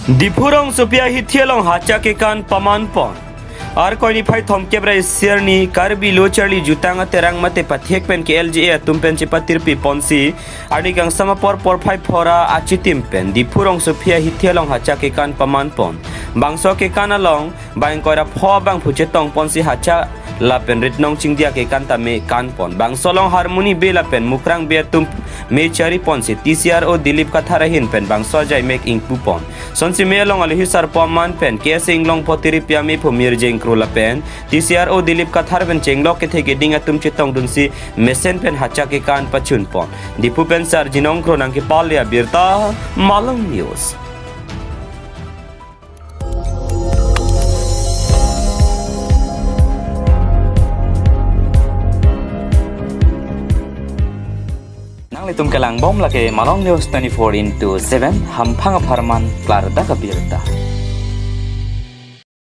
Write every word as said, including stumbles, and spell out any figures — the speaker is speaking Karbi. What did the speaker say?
Diphu rongsopi ahithi along hacha kekan paman pon. Arkoi niphai thomkep ra isi arni Karbi Lo Charli Jutang Aterang mate pathek pen K L J A atum pen chepatirpi ponsi arni kangsam apor porphai phora achitim pen Diphu rongsopi ahithi along hacha kekan paman pon. Bangso kekan along bang ingkoi ra pho abangphu chetong ponsi hacha lapen ritnong chingdia kekan tame kan pon. Bangso along Harmony Bey lapen Mukrang Bey atum me chari ponsi T C R O Dilip Kathar ahin pen bangso ajai mek ingpu pon. Sonsi me along alohi sarpo aman pen K S A Inglongpo Tiripi amephu Mirjeng Kro lapen T C R O Dilip Kathar pen chenglok kethe keding atum chetongdunsi mesen pen hacha kekan pachun pon. Diphu pen Sarjinong Kro nangkepale abirta, Malong News. Nanglitum kelangbom lake Malong News twenty-four into seven, hamphang apharman klardak abirta.